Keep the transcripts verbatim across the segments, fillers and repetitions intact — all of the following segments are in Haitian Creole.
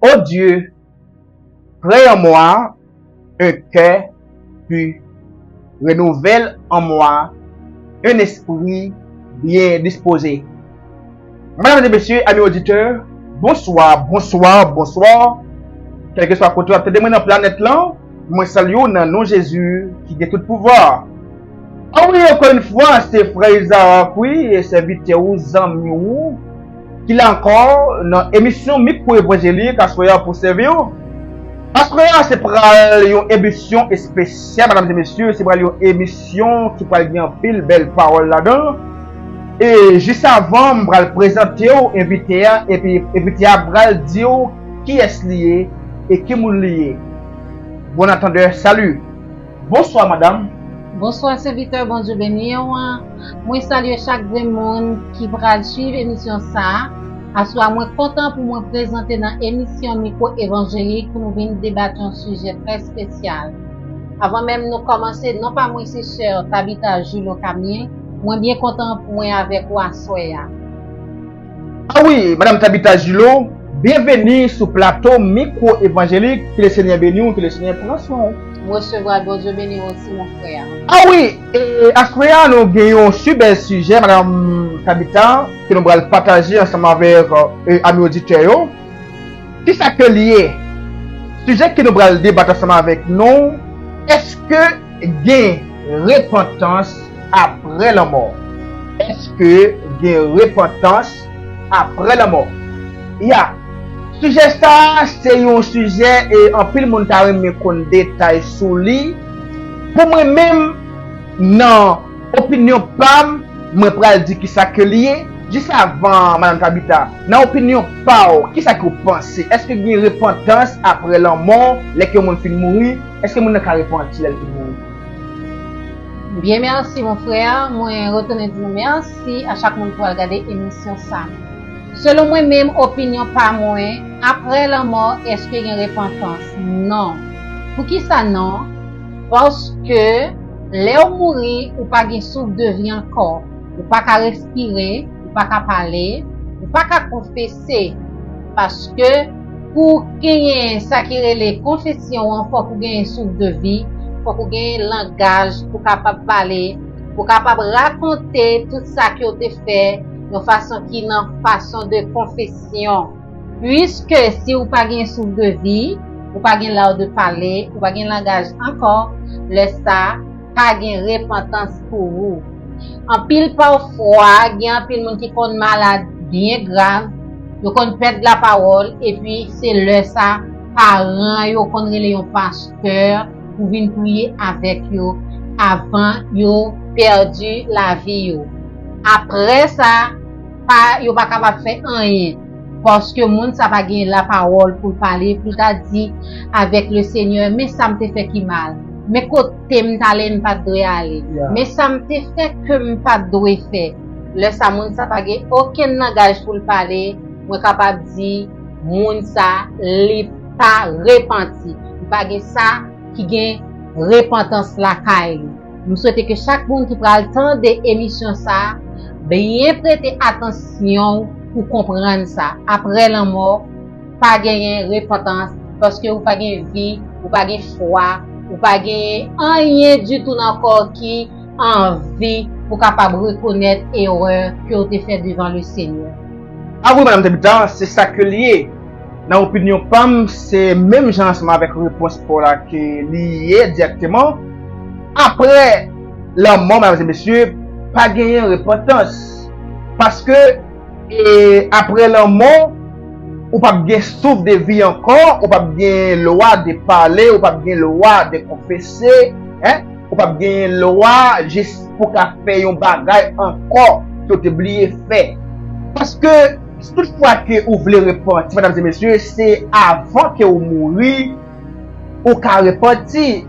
Ô Dieu, crée en moi un cœur pur, renouvelle en moi un esprit bien disposé. Madam e mesye, ami oditè, bonswa, bonswa, bonswa. Kèlkeswa kote w ap tande mwen nan planèt lan, mwen salye w nan non Jezi ki gen tout pouvwa. A wi, ankò yon fwa, se frè Izarak, wi, e sèvitè ou, zanmi ou, ki la ankò nan emisyon Mikwo Evanjelik aswè a pou sèvi w. Aswè a, se pral yon emisyon espesyal, medam e mesye, se pral yon emisyon ki pral gen anpil bèl pawòl ladan l. E jis avan, m pral prezante w envite a, epi envite a pral di w kiyès li ye e ki moun li ye. Bon entendeur, salut! Bonswa, madam. Bonswa, sèvitè, Bondye beni w. Mwen salye chak grenn moun ki pral swiv emisyon sa a. Aswè a, mwen kontan pou mwen prezante nan emisyon Mikwo Evanjelik pou nou vin debat yon sijè trè espesyal. Avan menm nou kòmanse, non pa mwen se sè Tabitha Julot Camien. Mwen byen kontan pou mwen avèk ou aswè a. A wi, Madam Tabitha Julot, byenveni sou plato Mikwo Evanjelik. Ke Lesenyè beni w, ke Lesenyè pran swen w. Mwen resevwa, Bondye beni w osi, mon frè. A wi, e, aswè a, nou gen yon sibèl sijè, Madam Tabitha, ke nou pral pataje ansanm avèk, e, ami oditè yo. Kisa ke l ye? Sijè ke nou pral debat ansanm avèk nou, èske gen repantans apre lanmò? Èske gen repantans apre lanmò? Ya, sijè sa a, se yon sijè e anpil moun ta renmen konn detay sou li. Pou mwen menm, nan opinyon pa m, mwen pral di kisa ke li ye. Jis avan, Madam Tabitha, nan opinyon pa w, kisa ke w panse? Èske gen repantans apre lanmò, lè ke yon moun fin mouri? Èske moun nan ka repanti lè l fin mouri? Byen, mèsi, mon frè. Mwen retounen di nou mèsi a chak moun ki pral gade emisyon sa. Selon mwen menm, opinyon pa mwen, apre lanmò, èske gen repantans? Non. Poukisa non? Paske lè w mouri, ou pa gen souf de vi ankò. Ou pa ka respire, ou pa ka pale, ou pa ka konfese. Paske pou w genyen sa ki rele konfesyon an, fòk ou genyen souf de vi, fòk ou genyen langaj pou w kapab pale, pou w kapab rakonte tout sa ke w te fè yon fason ki nan fason de konfesyon. Piske si w pa gen souf de vi, ou pa gen lard de pale, ou pa gen langaj ankò, lè sa, pa gen repantans pou ou. Anpil pafwa, gen anpil moun ki konn malad byen grav, yo konn pèd lapawòl, epi se lè sa, paran yo konn rele yon pastè pou vin priye avèk yo avan yo pèdi lavi yo. Apre sa, pa, yo pa kapab fè anyen, paske moun sa pa gen lapawòl pou l pale, pou l ta di avèk Lesenyè, men sa m te fè ki mal, men kote m t ale m pa t dwe ale, men sa m te fè ke m pa t dwe fè. Lè sa, moun sa pa gen okenn langaj pou l pale, mwen kapab di, moun sa, li pa repanti. Li pa gen sa ki gen repantans lakay li. M swete ke chak moun ki pral tande emisyon sa, byen prete atansyon pou konprann sa. Apre lanmò, pa genyen repantans, paske ou pa gen vi, ou pa gen fwa, ou pa gen anyen ditou nan kò w ki anvi pou kapab rekonèt erè ke w te fè devan Lesenyè. A wi, Madam Tabitha, se sa ke l ye. Nan opinyon pa m, se menm jan ansanm avèk repons pa w la ke li ye dirèkteman. Apre lanmò, medam e mesye, pa genyen repantans. Paske, e, apre lanmò, ou p ap gen souf de vi ankò, ou p ap gen lwa de pale, ou p ap gen lwa de konfese, en? Ou p ap gen lwa jis pou ka fè yon bagay ankò ke w te bliye fè. Paske, si tout fwa ke ou vle repanti, medam e mesye, se avan ke ou mouri, ou ka repanti.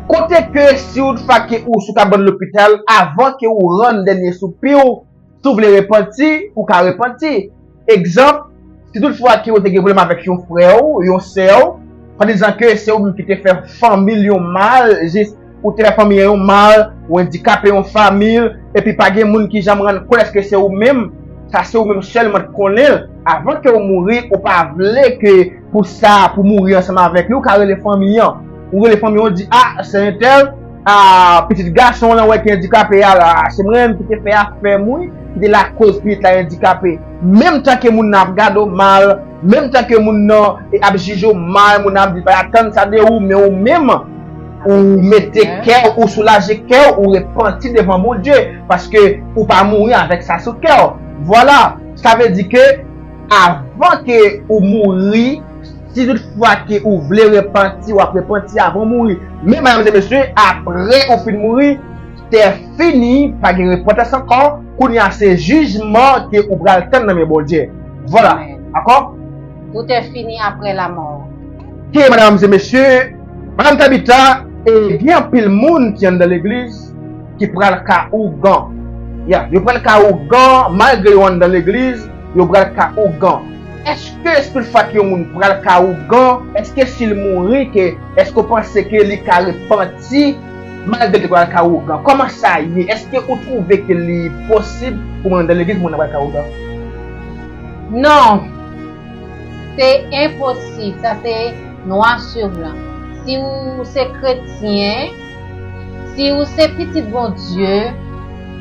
Kote ke si tout fwa ke ou sou kabann lopital, avan ke ou rann dènye soupi w, si w vle repanti, ou ka repanti. Egzanp, si tout fwa ke ou te gen pwoblèm avèk yon frè w, yon sè w, swadizan ke se ou menm ki te fè fanmi l yon mal, jis ou te fè fanmi an yon mal, ou andikape yon fanmi l, epi pa gen moun ki janm rann kont èske se ou menm, Sa se ou menm sèlman k konnen l. Avan ke ou mouri, ou pa vle ke pou sa, pou mouri ansanm avèk li, ou ka rele fanmi an. Ou rele fanmi an, ou di, a, se entèl, a, pitit gason w lan wè ki andikape a la, se mwen menm ki te fè afè m wi, ki te lakoz pitit la andikape. Menm tan ke moun nan ap gade w mal, menm tan ke moun nan ap jije w mal, moun nan ap di pa atann sa de ou, men ou menm, ou mete kè w, ou soulaje kè w, ou repanti devan Bondye, paske ou pa mouri avèk sa sou kè w. Vwala, sa vle di ke avan ke ou mouri, si toutfwa ke ou vle repanti, w ap repanti avan w mouri. Men, medam e mesye, apre ou fin mouri, c'est fini, pa gen repantans ankò. Kounye a, se jijman ke ou pral tann nan men Bondye. Vwala, dakò? Tout est fini après la mort. Ok, medam e mesye, Madam Tabita, e gen anpil moun ki anndan legliz ki pral ka ougan. Ya, yo pral ka ougan, malgre yo anndan legliz, yo pral ka ougan. Èske si toutfwa ke yon moun pral ka ougan, èske si l mouri, ke èske w panse ke li ka repanti malgre l te pral ka ougan? Kòman sa ye? Èske ou twouve ke li posib pou moun anndan legliz, pou moun nan pral ka ougan? Non. Se enposib. Sa se noir sur blanc. Si ou se kretyen, si ou se pitit Bondye,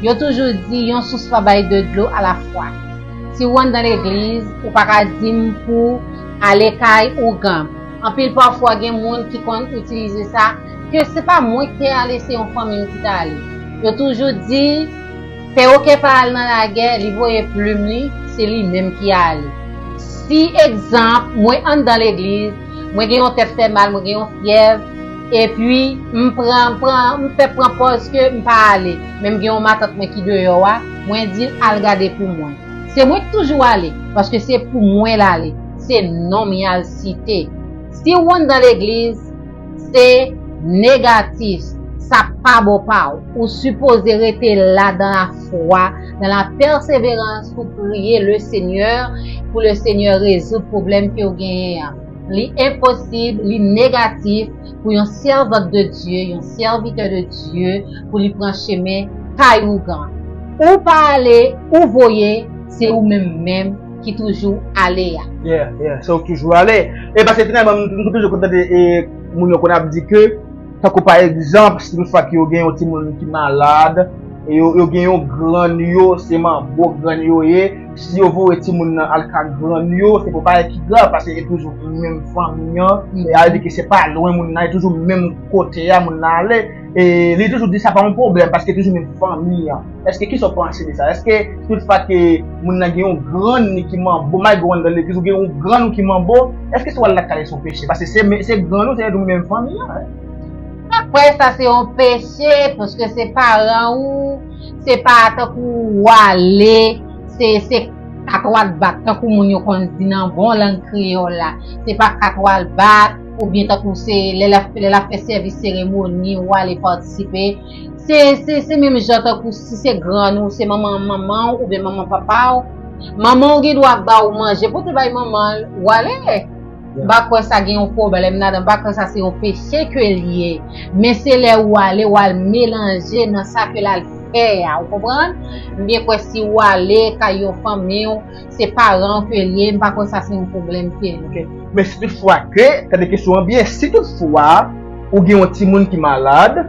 yo toujou di yon sous pa bay de dlo alafwa. Si ou anndan legliz, ou pa ka di m pou ale kay ougan. Anpil pafwa gen moun ki konn itilize sa, ke se pa mwen ki te ale, se yon fanmi m ki t ale. Yo toujou di, Pè Oken pa al nan lagè, li voye plim li, se li menm ki ale. Si egzanp, mwen anndan legliz, mwen gen yon tèt fè mal, mwen gen yon fyèv, epi m pran, m pran, m fè pran pòz ke m pa ale, men m gen yon matant mwen ki deyò a, mwen di l al gade pou mwen. Se mwen ki toujou ale, paske se pou mwen l ale. Se non m y al site. Si w anndan legliz, se negatif. Sa pa bon pa w. Ou sipoze rete la dans la foi, dans la persévérance pou priye le Seigneur, pou le Seigneur rezoud pwoblèm ke w genyen an. Li enposib, li negatif pou yon sèvant de Dye, yon sèvitè de Dye, pou li pran chemen kay ougan. Ou pa ale, ou voye, se ou menm menm ki toujou ale a. Yeah, yeah, se ou ki toujou ale. E paske finalman, m, m toujou konn tande e, moun yo konn ap di ke, tankou pa egzanp, si yon fwa ke yo gen yon timoun ki malad, e yo, yo gen yon grann yo, se manbo grann yo ye, si yo voye timoun nan al ka grann yo, se pou bagay ki grav, paske e toujou menm fanmi an, e a di ke se pa lwen moun nan, e toujou menm kote a moun nan ale, e li toujou di sa pa yon pwoblèm, paske toujou menm fanmi an. Èske kisa w panse de sa? Èske tout fwa ke moun nan gen yon grann li ki manbo, malgre w anndan legliz, ou gen yon grann ou ki manbo, èske si w al lakay li se yon peche? Paske se, se grann ou, se ou menm fanmi an. Mwen pa kwè sa se yon peche, paske se paran ou, se pa tankou w ale, se, se kat w al bat, tankou moun yo konn di nan bon lang kreyòl la. Se pa kat w al bat, oubyen tankou se lè l ap, lè l ap fè sèvis seremoni, w ale patisipe. Se, se, se menm jan tankou si se grann ou, se manman, manman w oubyen manman papa w. Manman w gen dwa ba w manje, pote bay manman l, w ale. M pa kwè sa gen yon pwoblèm ladan, m pa kwè sa se yon peche ke l ye. Men se lè ou ale, ou al melanje nan sa ke l al fè a, ou konprann? M byen kwè si ou ale kay yon fanmi w, se paran w ke l ye, m pa kwè sa se yon pwoblèm ke l ye. Men si toutfwa ke, tande kesyon an byen, si toutfwa ou gen yon timoun ki malad,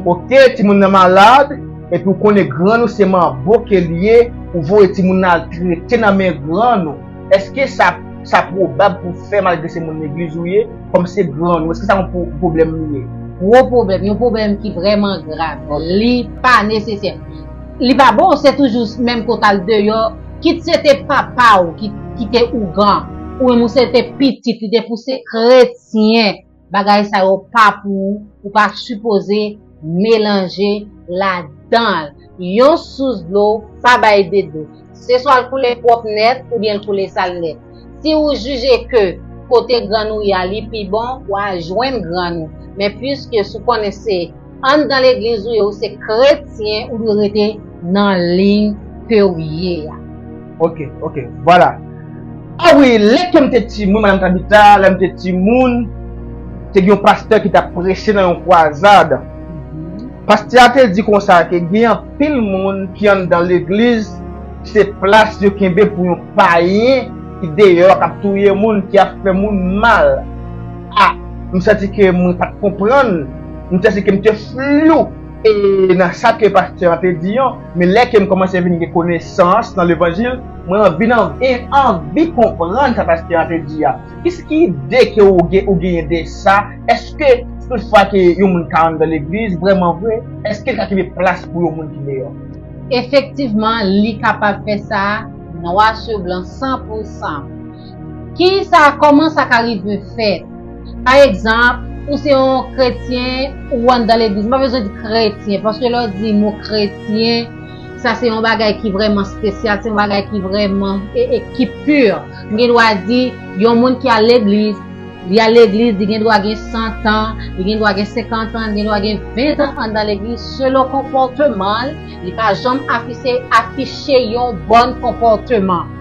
oke, timoun nan malad, epi ou konnen grann ou se manbo ke l ye, ou voye timoun nan al trete nan men grann ou, èske sa, sa pwobab pou fè malgre se moun legliz ou ye, kòm se grann ou, èske sa yon pwoblèm li ye? Gwo pwoblèm, yon pwoblèm ki vrèman grav. Li pa nesesè. Li pa bon, se toujou menm kote al deyò, kit se te papa w ki, ki te ougan, ou menm ou se te pitit, li te pouse kretyen, bagay sa yo pa pou ou, ou pa sipoze melanje ladan l. Yon sous dlo pa bay de dlo. Se swa l koule pwòp nèt oubyen l koule sal nèt. Si ou jije ke kote grann ou ye a li pi bon, w a jwenn grann ou. Men piske si w konnen se anndan legliz ou ye, ou se kretyen, ou dwe rete nan liy ke w ye a. Ok, ok, vwala. A wi, lè ke m te timoun, Madanm Tabita, lè m te timoun, te gen yon pastè ki t ap preche nan yon kwazad. Pastè a te di konsa ke gen anpil moun ki anndan legliz se plas yo kenbe pou yon payen ki deyò, k ap touye moun, ki ap fè moun mal. A, m santi ke mwen pa t konprann, m santi ke m te flou e nan sa ke pastè an te di an, men lè ke m kòmanse vin gen konesans nan levanjil, mwen vin anvi, anvi konprann sa pastè an te di a. Kisa ki ide ke ou gen, ou genyen de sa? Èske toutfwa ke yon moun ka anndan legliz, vrèman vre, èske l ka kenbe plas pou yon moun ki deyò? Efektivman, li kapab fè sa nwa sou blan, san pou san. Kisa, kòman sa ka rive fèt? Pa egzanp, ou se yon kretyen, ou anndan legliz. M pa bezwen di kretyen, paske lè w di mo kretyen, sa se yon bagay ki vrèman espesyal, se yon bagay ki vrèman, e, e ki pi. M gen dwa di, yon moun ki al legliz, li al legliz, li gen dwa gen san tan, li gen dwa gen senkant an, li gen dwa gen ven an anndan legliz, selon konpòteman l, li pa janm afiche, afiche yon bòn konpòteman.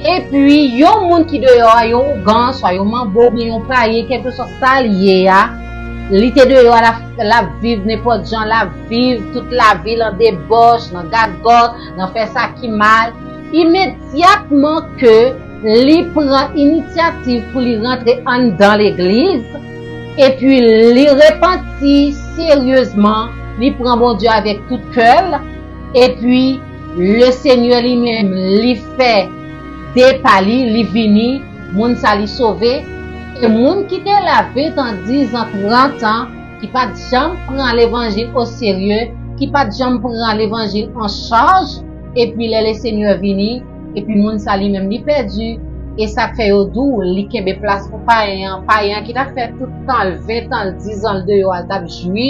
Epi, yon moun ki deyò a, yon ougan, swa yon manbo, oubyen yon payen, kèlkeswa sa l ye a, li te deyò a, l ap, l ap viv nenpòt jan, l ap viv tout lavi l an debòch, nan gagòt, nan fè sa ki mal. Imedyatman ke li pran inisyativ pou li rantre anndan legliz, epi li repanti seryezman, li pran Bondye avèk tout kè l, epi Lesenyè li menm, li fè de pa li, li vini, moun sa li sove. E moun ki te la ven an, diz an, trant an, ki pa t janm pran levanjil oserye, ki pa t janm pran levanjil an chaj, epi lè Lesenyè vini, epi moun sa li menm li pèdi. E sa k fè yo di w li kenbe plas pou payen an. Payen an ki t ap fè tout tan l, ven an, diz an l deyò a, l t ap jwi.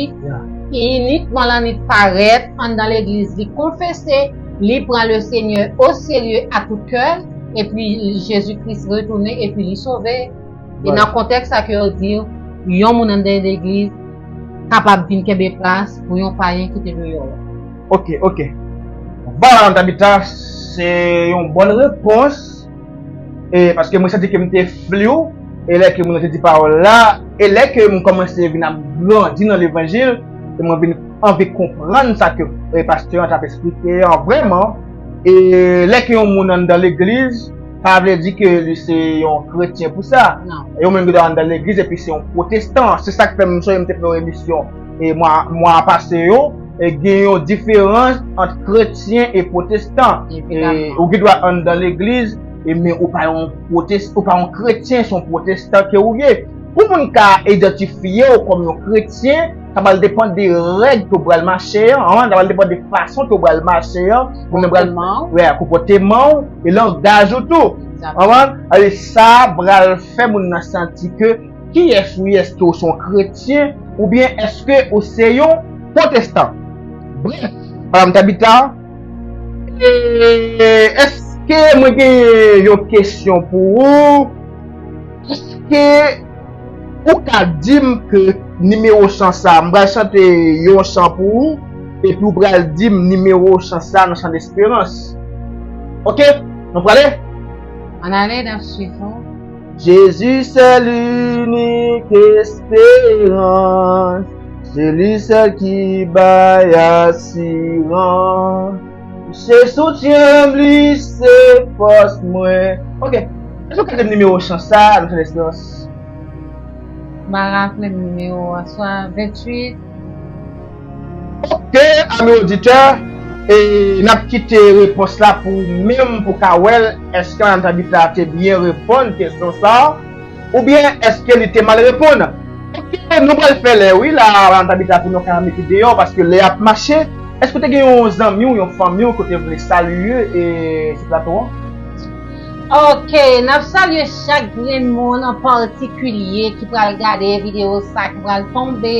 Inikman lè li parèt anndan legliz, li konfese, li pran Lesenyè oserye a tout kè l, epi Jezi Kris retounen, epi li sove. E nan kontèks sa ke yo di, yon moun anndan legliz kapab vin kenbe plas pou yon payen ki te deyò a. Ok, ok. Vwala, Tabita, se yon bòn repons. E, paske mwen santi ke m te flou, e lè ke moun nan te di pawòl la, e lè ke m kòmanse vin ap grandi nan levanjil, e mwen vin anvi konprann sa ke, e, pastè an t ap eksplike an vrèman. E lè ke yon moun anndan legliz, pa vle di ke li se yon kretyen pou sa. Yon moun gen dwa anndan legliz epi se yon pwotestan. Se sa k fè m sonje m te fè yon emisyon e mwa, mwa pase yo, e gen yon diferans ant kretyen e pwotestan. E ou gen dwa anndan legliz, e men ou pa yon pwotes-, ou pa yon kretyen, se yon pwotestan ke ou ye. Pou moun ka idantifye w kòm yon kretyen, sa pral depann de règ ke w pral mache an, sa pral depann de fason ke w pral mache an, moun nan pral, wè, konpòteman w, e langaj ou tou. Konprann? Alè sa pral fè moun nan santi ke kiyès ou ye, èske ou se yon kretyen oubyen èske ou se yon pwotestan? Brèf, Madanm Tabita, e, èske mwen gen yon kesyon pou ou? Èske ou ka di m ke nimewo chan sa, m pral chante yon chan pou ou, epi ou pral di m nimewo chan sa nan chan desperans. Ok? Nou prale? Ann ale, n ap swiv ou. Jésus, c'est l'unique espérance, c'est lui seul qui bay assurance. Se soutyen m, li se fòs mwen. Ok. Èske w ka di m nimewo chan sa a, nou fè lesperans? M pa raple m nimewo a, swa venntuit. Ok, ami oditè, e n ap kite repons la pou ou menm pou w ka wè l, èske Madanm Tabita te byen reponn kesyon sa a, oubyen èske li te mal reponn? Ok, nou pral fè lè wi la, Madanm Tabita, pou nou ka mete deyò, paske lè ap mache. Èske w te gen yon zanmi w, yon fanmi w ke w te vle salye, e, sou plato an? Ok, n ap salye chak grenn moun an patikilye ki pral gade videyo sa, ki pral tonbe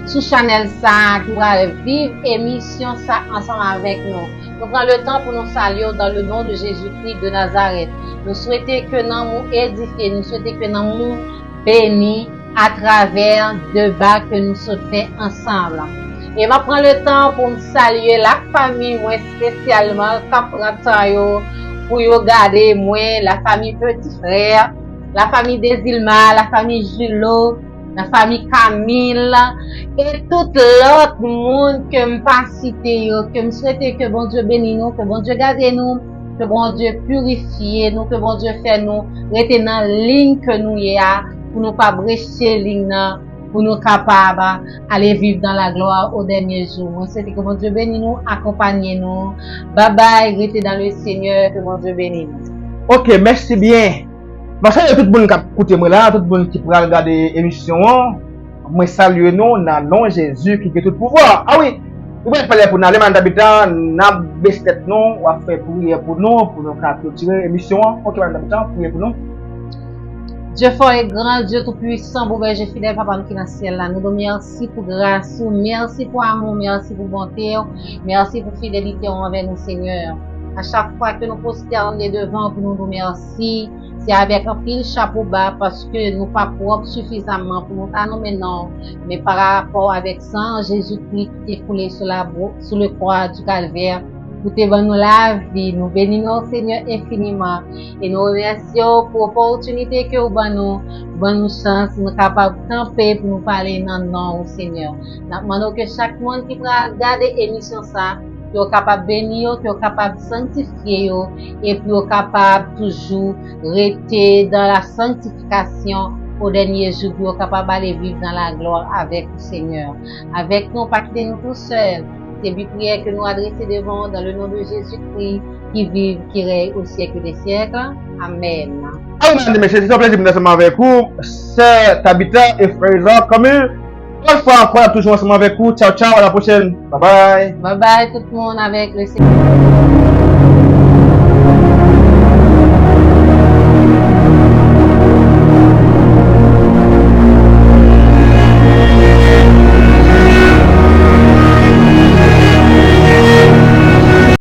sou chanèl sa, ki pral viv emisyon sa ansanm avèk nou. Nou pran le tan pou nou salye w dans le nom de Jésus-Christ de Nazareth. Nou swete ke nanm ou edifye, nou swete ke nanm ou beni atravè deba ke nou sot fè ansanm. E m ap pran le tan pou m salye lafanmi mwen espesyalman k ap pran tan yo pou yo gade mwen, lafanmi Petit Frère, lafanmi Dezilma, lafanmi Julo, nan fanmi Camille, e tout lòt moun ke m pa site yo, ke m swete ke Bondye beni nou, ke Bondye gade nou, ke Bondye pirifye nou, ke Bondye fè nou rete nan liy ke nou ye a, pou nou pa breche liy nan, pou nou kapab ale viv dans la gloire au dernier jour. Mwen swete ke Bondye beni nou, akonpanye nou. Babay, rete dans le Seigneur, ke Bondye beni nou. Ok, mèsi byen. Mwen salye tout moun k ap koute mwen la, tout moun ki pral gade emisyon an. Mwen salye nou nan non Jezi ki gen tout pouvwa. A wi, nou pral fè lè pou n ale, Madan Tabita, n ap bese tèt nou, w ap fè priyè pou nou, pou nou ka klotire emisyon an. Ok, Madan Tabita, priyè pou nou. Dieu fort et grand, Dieu tout puissant, bon berger fidèle, papa nou ki nan syèl la, nou di w mèsi pou gras ou, mèsi pou amou, mèsi pou bonte w, mèsi pou fidelite w anvè nou, Senyè. A chak fwa ke nou pwostène devan w pou nou di w mèsi, se avèk anpil chapo ba, paske nou pa pwòp sifizamman pou nou ta nonmen non w, men pa rapò avèk san Jezikri ki te koule sou la, sou le kwa di Kalvè, pou te ban nou lavi. Nou beni non w, Senyè, enfiniman. E nou remèsye w pou opòtinite ke w ban nou, ban nou chans, nou kapab kanpe pou nou pale nan non w, Senyè. N ap mande w ke chak moun ki pral gade emisyon sa, ke w kapab beni yo, ke w kapab sanktifye yo, e pou yo kapab toujou rete dans la sanctification au dernier jour, pou yo kapab ale viv dans la gloire avec le Seigneur. Avèk nou, pa kite nou tou sèl. Se bi priyè ke nou adrese devan w dans le nom de Jésus-Christ, qui vit, qui règne au siècle des siècles. Amen. Amen, mesye, se yon plezi pou nou ansanm avèk ou, sè Tabita e frè Isaac Camille. Lòt fwa ankò, n ap toujou ansanm avèk ou. Tchaw, tchaw, a la pwochèn. Bye bye. Bye bye tout moun, avèk le Seigneur.